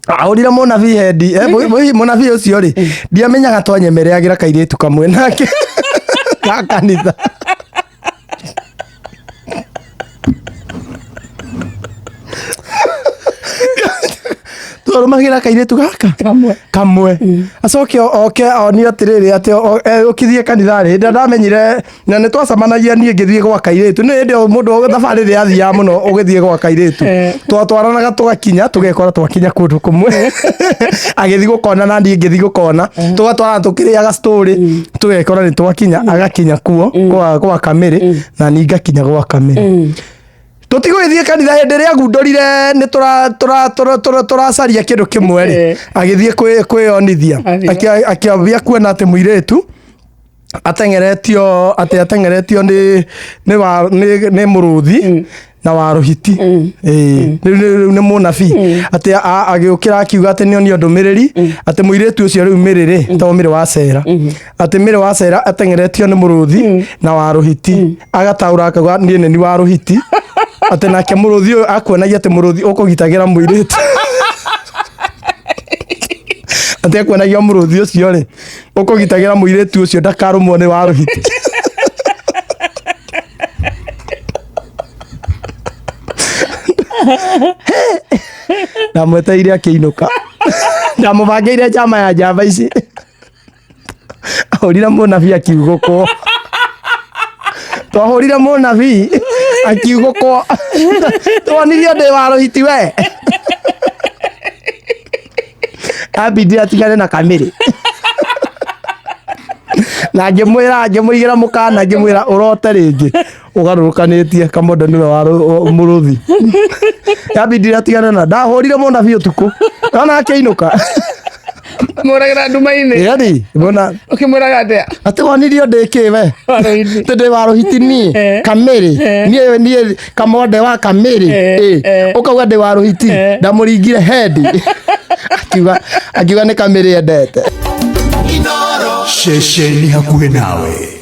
Ahũrire mũnabii hendi. Eh, mũnabii ũcio rĩ, ndiamenyaga twanyemereagĩra kairĩtu kamwe nake ga kanitha. Twarũmagĩra kairĩtu gaka Kamwe. Kamwe. Acoke oke onio atĩrĩrĩ atĩ ũkithie kanitha rĩ, hĩndĩ ĩrĩa ndamenyire na nĩ twacemanagia niĩ ngĩthiĩ gwa kairĩtu, nĩ hĩndĩ ĩyo mũndũ thabarĩ ĩrĩa athiaga mũno ũgĩthiĩ gwa kairĩtu. Twatwaranaga tũgakinya, tũgekora twakinya kũndũ kũmwe, agĩthiĩ gũkona na niĩ ngĩthiĩ gũkona, tũgatwarana tũkĩrĩaga story, tũgekora nĩ twakinya, agakinya kuo kwa Kamĩrĩ na niĩ ngakinya gwa Kamĩrĩ. Tũtigũgĩthiĩ kanitha hĩndĩ ĩrĩa agundũrire nĩ tũracaria kĩndũ kĩmwe rĩ, agĩthiĩ kwĩyonithia. Athiĩ. Akĩambia kuona atĩ mũirĩtu ateng'eretio, atĩ ateng'eretio nĩ wa nĩ mũrũthi na wa rũhiti. Ĩĩ, rĩu nĩ mũnabii atĩ agĩũkĩra akiuga atĩ nĩonio ndũmĩrĩri atĩ mũirĩtu ũcio rĩu Mĩrĩ rĩ, to Mĩrĩ wa Cera, atĩ Mĩrĩ wa Cera ateng'eretio nĩ mũrũthi na wa rũhiti, agataũra akauga niĩ nĩ ni wa rũhiti, atĩ nake mũrũthi ũyũ akuonagia atĩ mũrũthi ũkũgitagĩra mũirĩtu, atĩ akuonagia mũrũthi ũcio rĩ ũkũgitagĩra mũirĩtu ũcio ndakarũmwo nĩ wa rũhiti. Ndamwetereire akĩinũka, ndamũbangĩire njama ya njamba ici, ahũrire mũnabii akiugũkwo, twahũrire mũnabii akiugũkwo, twonirio ndĩ wa rũhiti we, ambindire atigane na Kamĩrĩ na ngĩmwĩra, ngĩmũigĩra mũkana, ngĩmwĩra ũrote rĩngĩ ũgarũrũkanĩtie kamondo nĩwe wa mũrũthi, yambindire atigane na ndahũrire mũnabii ũtukũ ona akĩinũka. Mũragĩra nduma-inĩ. Yani mbona. Ũkĩmwĩraga atĩa? Atĩ wonirio ndĩ kĩ we? Warũhiti. Atĩ ndĩ wa rũhiti niĩ? Kamĩrĩ niĩ kamonde wa Kamĩrĩ. Ũkauga ndĩ wa rũhiti. Ndamũringire hendi, akiuga nĩ Kamĩrĩ endete. Ceceni hakuhĩ nawe.